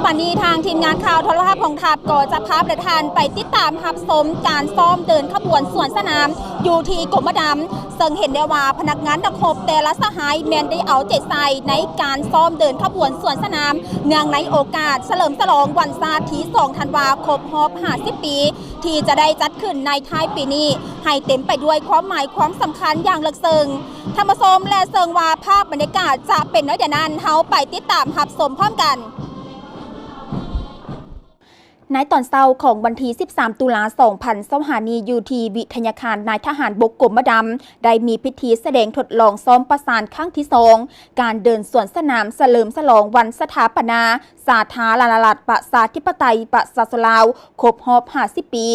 ຕອນນີ້ທາງທີມງານຂ່າວໂທລະພາບກອງທັບກໍຈະພາພວກທ່ານໄປຕິດຕາມຮັບຊົມການຊ້ອມເດີນຂະບວນສວນສະໜາມຢູ່ທີ່ກົມມະດຳ, ເຊິ່ງເຫັນໄດ້ວ່າພະນັກງານນັກຮົບແຕ່ລະສະຫາຍແມ່ນໄດ້ເອົາໃຈໃສ່ໃນການຊ້ອມເດີນຂະບວນສວນສະໜາມ ເນື່ອງໃນໂອກາດສະເຫຼີມສະຫຼອງວັນຊາດທີສອງທັນວາ ຄົບຮອບຫ້າສິບປີ ທີ່ຈະໄດ້ຈັດຂຶ້ນໃນທ້າຍປີນີ້ ໃຫ້ເຕັມໄປດ້ວຍຄວາມໝາຍຄວາມສຳຄັນຢ່າງເລິກເຊິ່ງ. ທ່ານຜູ້ຊົມ ແລະ ເຊິ່ງວ່າພາບບັນຍາກາດຈະເປັນແນວໃດນັ້ນ, ເຮົາໄປຕິດຕາມຮັບຊົມພ້ອມກັນ. ໃນຕອນເຊົ້າຂອງວັນທີສິບສາມ ຕຸລາ ສອງພັນຊາວຫ້ານີ້ ຢູ່ທີ່ວິທະຍາຄານນາຍທະຫານບົກກົມມະດຳ ໄດ້ມີພິທີສະແດງທົດລອງຊ້ອມປະສານຄັ້ງທີສອງ ການເດີນສວນສະໜາມສະເຫຼີມສະຫຼອງວັນສະຖາປະນາ ສາທາລະນະລັດ ປະຊາທິປະໄຕ ປະຊາຊົນລາວ ຄົບຮອບຫ້າສິບປີ,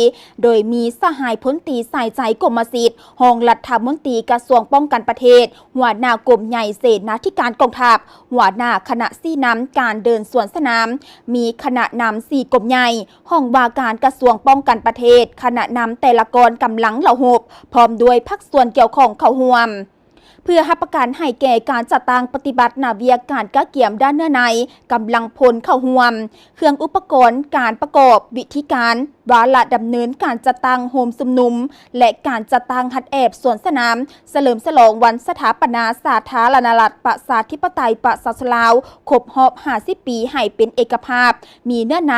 ໂດຍມີສະຫາຍພົນຕີ ສາຍໃຈ ກົມມະສິດ ຮອງລັດຖະມົນຕີກະຊວງປ້ອງກັນປະເທດ, ຫົວໜ້າກົມໃຫຍ່ເສນາທິການກອງທັບ, ຫົວໜ້າຄະນະຊີ້ນຳການເດີນສວນສະໜາມ, ມີຄະນະນຳສີ່ກົມໃຫຍ່, ຫ້ອງວ່າການກະຊວງປ້ອງກັນປະເທດ, ຄະນະນຳແຕ່ລະກອງກຳລັງເຫຼົ່າຮົບ ພ້ອມດ້ວຍພາກສ່ວນກ່ຽວຂ້ອງເຂົ້າຮ່ວມ. ເພື່ອຮັບປະກັນໃຫ້ແກ່ການຈັດຕັ້ງປະຕິບັດໜ້າວຽກການກະກຽມດ້ານເນື້ອໃນ, ກຳລັງພົນເຂົ້າຮ່ວມ, ເຄື່ອງອຸປະກອນການປະກອບ, ວິທີການ, ວາລະດຳເນີນການຈັດຕັ້ງໂຮມຊຸມນຸມ ແລະ ການຈັດຕັ້ງຮັດແອບສວນສະໜາມ ສະເຫຼີມສະຫຼອງວັນສະຖາປະນາສາທາລະນະລັດ ປະຊາທິປະໄຕ ປະຊາຊົນລາວ ຄົບຮອບຫ້າສິບປີ ໃຫ້ເປັນເອກະພາບ, ມີເນື້ອໃນ,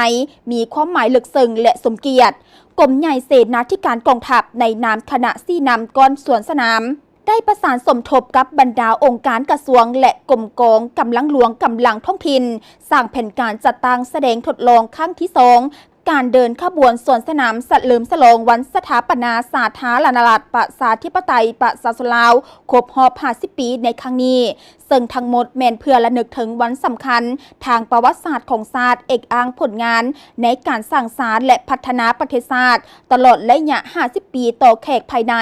ມີຄວາມໝາຍເລິກເຊິ່ງ ແລະ ສົມກຽດ. ກົມໃຫຍ່ເສນາທິການກອງທັບ ໃນນາມຄະນະຊີ້ນຳກ້ອນສວນສະໜາມ ໄດ້ປະສານສົມທົບກັບບັນດາອົງການກະຊວງ ແລະ ກົມກອງກຳລັງຫຼວງກຳລັງທ້ອງຖິ່ນ ສ້າງແຜນການຈັດຕັ້ງສະແດງທົດລອງຄັ້ງທີສອງ ການເດີນຂະບວນສວນສະໜາມສະເຫຼີມສະຫຼອງວັນສະຖາປະນາສາທາລະນະລັດ ປະຊາທິປະໄຕ ປະຊາຊົນລາວ ຄົບຮອບຫ້າສິບປີໃນຄັ້ງນີ້, ເຊິ່ງທັງໝົດແມ່ນເພື່ອລະນຶກເຖິງວັນສຳຄັນທາງປະຫວັດສາດຂອງຊາດ, ເອກອ້າງຜົນງານໃນການສ້າງສານ ແລະ ພັດທະນາປະເທດຊາດ ຕະຫຼອດໄລຍະຫ້າສິບປີຕໍ່ແຂກພາຍໃນ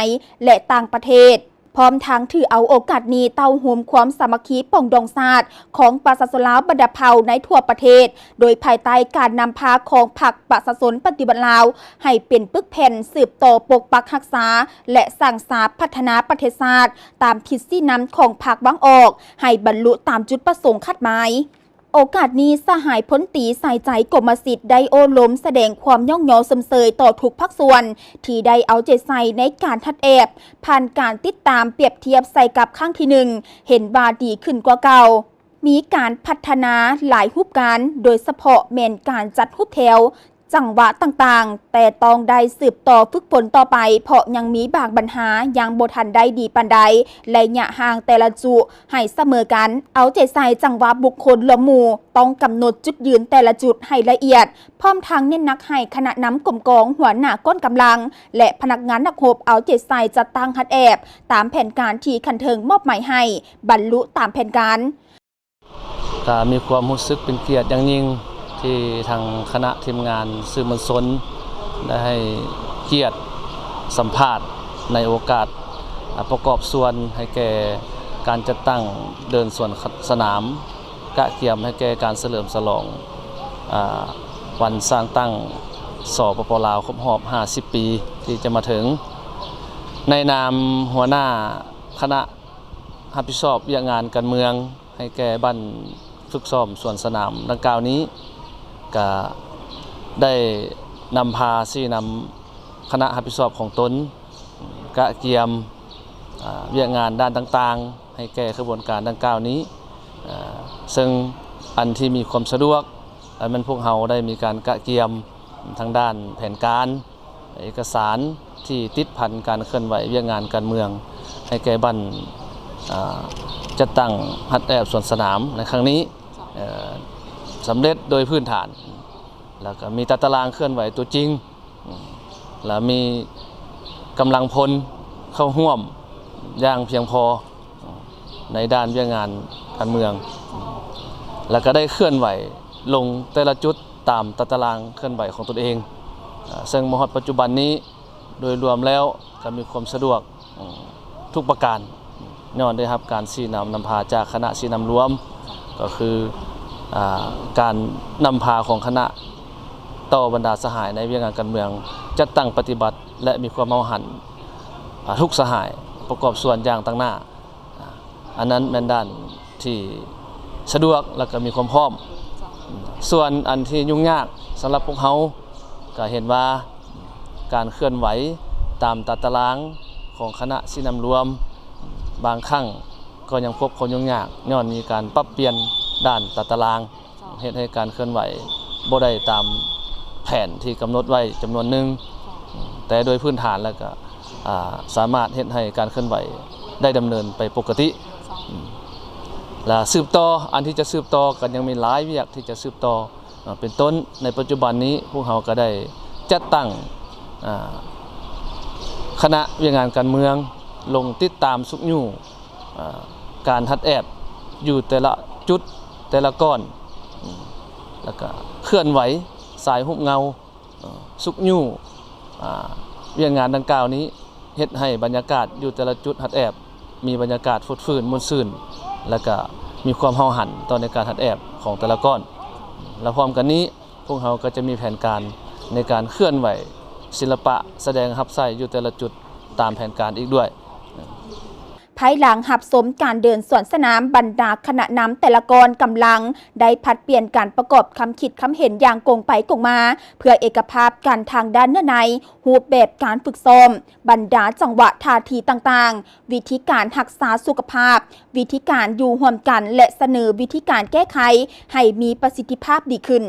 ແລະ ຕ່າງປະເທດ. ພ້ອມທັງຖືເອົາໂອກາດນີ້ເຕົ້າໂຮມຄວາມສາມັກຄີປອງດອງຊາດຂອງປະຊາຊົນລາວບັນດາເຜົ່າໃນທົ່ວປະເທດ, ໂດຍພາຍໃຕ້ການນຳພາຂອງພັກປະຊາຊົນປະຕິວັດລາວ ໃຫ້ເປັນປຶກແຜ່ນສືບຕໍ່ປົກປັກຮັກສາ ແລະ ສ້າງສາພັດທະນາປະເທດຊາດ ຕາມທິດຊີ້ນຳຂອງພັກວາງອອກ ໃຫ້ບັນລຸຕາມຈຸດປະສົງຄາດໝາຍ. ໂອກາດນີ້ ສະຫາຍພົນຕີ ສາຍໃຈ ກົມມະສິດ ໄດ້ໂອ້ລົມສະແດງຄວາມຍ້ອງຍໍຊົມເຊີຍຕໍ່ທຸກພາກສ່ວນທີ່ໄດ້ເອົາໃຈໃສ່ໃນການຮັດແອບ, ຜ່ານການຕິດຕາມປຽບທຽບໃສ່ກັບຄັ້ງທີໜຶ່ງ ເຫັນວ່າດີຂຶ້ນກວ່າເກົ່າ. ມີການພັດທະນາຫຼາຍຮູບການ, ໂດຍສະເພາະແມ່ນການຈັດຮູບແຖວ, ຈັງຫວະຕ່າງໆ, ແຕ່ຕ້ອງໄດ້ສືບຕໍ່ຝຶກຝົນຕໍ່ໄປ, ເພາະຍັງມີບາງບັນຫາຍັງບໍ່ທັນໄດ້ດີປານໃດ, ໄລຍະຫ່າງແຕ່ລະຈຸໃຫ້ສະເໝີກັນ, ເອົາໃຈໃສ່ຈັງຫວະບຸກຄົນລວມໝູ່, ຕ້ອງກຳນົດຈຸດຢືນແຕ່ລະຈຸດໃຫ້ລະອຽດ, ພ້ອມທັງເນັ້ນໜັກໃຫ້ຄະນະນຳກົມກອງ, ຫົວໜ້າກ້ອນກຳລັງ ແລະ ພະນັກງານນັກຮົບເອົາໃຈໃສ່ຈັດຕັ້ງຮັດແອບ ຕາມແຜນການທີ່ຂັ້ນເທິງມອບໝາຍໃຫ້ບັນລຸຕາມແຜນການ. ກໍມີຄວາມຮູ້ສຶກເປັນກຽດຢ່າງຍິ່ງ ທີ່ທາງຄະນະທີມງານສື່ມວນຊົນໄດ້ໃຫ້ກຽດສຳພາດໃນໂອກາດ ອາ ປະກອບສ່ວນໃຫ້ແກ່ການຈັດຕັ້ງເດີນສວນສະໜາມ ກະກຽມໃຫ້ແກ່ການສະເຫຼີມສະຫຼອງ ອາ ວັນສ້າງຕັ້ງ ສປປ ລາວ ຄົບຮອບຫ້າສິບປີທີ່ຈະມາເຖິງ. ໃນນາມຫົວໜ້າຄະນະຮັບຜິດຊອບວຽກງານການເມືອງ ໃຫ້ແກ່ບັ້ນຝຶກຊ້ອມສວນສະໜາມດັ່ງກ່າວນີ້ ກະໄດ້ນຳພາຊີ້ນຳຄະນະຮັບຜິດຊອບຂອງຕົນ ກະກຽມ ອາ ວຽກງານດ້ານຕ່າງໆ ໃຫ້ແກ່ຂະບວນການດັ່ງກ່າວນີ້ ອາ ເຊິ່ງອັນທີ່ມີຄວາມສະດວກ ແມ່ນພວກເຮົາໄດ້ມີການກະກຽມທາງດ້ານແຜນການ ເອກະສານທີ່ຕິດພັນການເຄື່ອນໄຫວວຽກງານການເມືອງ ໃຫ້ແກ່ບັ້ນ ອາ ຈັດຕັ້ງຮັດແອບສວນສະໜາມໃນຄັ້ງນີ້ ເອີ ສຳເລັດໂດຍພື້ນຖານ ແລ້ວກໍມີຕາຕະລາງເຄື່ອນໄຫວຕົວຈິງ ແລະ ມີກຳລັງພົນເຂົ້າຮ່ວມຢ່າງພຽງພໍ ໃນດ້ານວຽກງານການເມືອງ ແລ້ວກໍໄດ້ເຄື່ອນໄຫວລົງແຕ່ລະຈຸດຕາມຕາຕະລາງເຄື່ອນໄຫວຂອງຕົນເອງ ເຊິ່ງມາຮອດປັດຈຸບັນນີ້ ໂດຍລວມແລ້ວກໍມີຄວາມສະດວກ ອາ ທຸກປະການ ຍ້ອນໄດ້ຮັບການຊີ້ນຳນຳພາຈາກຄະນະຊີ້ນຳລວມ ກໍຄື ອາ ການນຳພາຂອງຄະນະຕໍ່ບັນດາສະຫາຍໃນວຽກງານການເມືອງ ຈັດຕັ້ງປະຕິບັດ ແລະ ມີຄວາມຫ້າວຫັນ ອາ ທຸກສະຫາຍປະກອບສ່ວນຢ່າງຕັ້ງໜ້າ. ອາ ອັນນັ້ນແມ່ນດ້ານທີ່ສະດວກ ແລະ ກໍມີຄວາມພ້ອມ. ສ່ວນອັນທີ່ຫຍຸ້ງຍາກສຳລັບພວກເຮົາ ກໍເຫັນວ່າການເຄື່ອນໄຫວຕາມຕາຕະລາງຂອງຄະນະຊີ້ນຳລວມ ບາງຄັ້ງກໍຍັງພົບຂໍ້ຫຍຸ້ງຍາກ ຍ້ອນມີການປັບປ່ຽນດ້ານຕາຕະລາງ ເຮັດໃຫ້ການເຄື່ອນໄຫວບໍ່ໄດ້ຕາມແຜນທີ່ກຳນົດໄວ້ຈຳນວນໜຶ່ງ ແຕ່ໂດຍພື້ນຖານແລ້ວກໍ ອາ ສາມາດເຮັດໃຫ້ການເຄື່ອນໄຫວໄດ້ດຳເນີນໄປປົກກະຕິ ແລະ ສືບຕໍ່ ອັນທີ່ຈະສືບຕໍ່ກໍຍັງມີຫຼາຍວຽກທີ່ຈະສືບຕໍ່ ເປັນຕົ້ນໃນປັດຈຸບັນນີ້ ພວກເຮົາກໍໄດ້ຈັດຕັ້ງ ອາ ຄະນະວຽກງານການເມືອງ ລົງຕິດຕາມຊຸກຍູ້ ອາ ການຮັດແອບຢູ່ແຕ່ລະຈຸດ ແຕ່ລະກ້ອນ ແລ້ວກະເຄື່ອນໄຫວສາຍຮູບເງົາ ຊຸກຍູ້ ອາ ວຽກງານດັ່ງກ່າວນີ້ ເຮັດໃຫ້ບັນຍາກາດຢູ່ແຕ່ລະຈຸດຮັດແອບ ມີບັນຍາກາດຟົດຟື້ນມ່ວນຊື່ນ ແລ້ວກະມີຄວາມຫ້າວຫັນຕໍ່ໃນການຮັດແອບຂອງແຕ່ລະກ້ອນ ແລະ ພ້ອມກັນນີ້ ພວກເຮົາກໍຈະມີແຜນການໃນການເຄື່ອນໄຫວສິລະປະສະແດງຮັບໃຊ້ຢູ່ແຕ່ລະຈຸດຕາມແຜນການອີກດ້ວຍ. ພາຍຫຼັງຮັບຊົມການເດີນສວນສະໜາມ, ບັນດາຄະນະນຳແຕ່ລະກ້ອນກຳລັງໄດ້ຜັດປ່ຽນການປະກອບຄຳຄິດຄຳເຫັນຢ່າງກົງໄປກົງມາ ເພື່ອເອກະພາບກັນທາງດ້ານເນື້ອໃນ, ຮູບແບບການຝຶກຊ້ອມ, ບັນດາຈັງຫວະທ່າທີຕ່າງໆ, ວິທີການຮັກສາສຸຂະພາບ, ວິທີການຢູ່ຮ່ວມກັນ ແລະ ສະເໜີວິທີການແກ້ໄຂໃຫ້ມີປະສິດທິພາບດີຂຶ້ນ.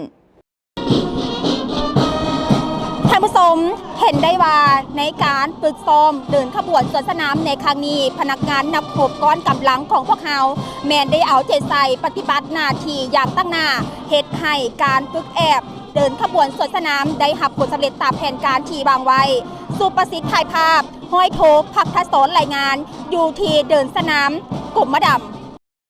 ທ່ານຜູ້ຊົມ ເຫັນໄດ້ວ່າໃນການຝຶກຊ້ອມເດີນຂະບວນສວນສະໜາມໃນຄັ້ງນີ້, ພະນັກງານນັບຮົບກ້ອນກຳລັງຂອງພວກເຮົາ ແມ່ນໄດ້ເອົາໃຈໃສ່ປະຕິບັດໜ້າທີ່ຢ່າງຕັ້ງໜ້າ, ເຮັດໃຫ້ການຝຶກແອບເດີນຂະບວນສວນສະໜາມໄດ້ຮັບຜົນສຳເລັດຕາມແຜນການທີ່ວາງໄວ້. ສຸປະສິດ ຖ່າຍພາບ, ຮ້ອຍໂທ ພັກທະສອນ ລາຍງານ, ຢູ່ທີ່ເດີນສະໜາມກົມມະດຳ.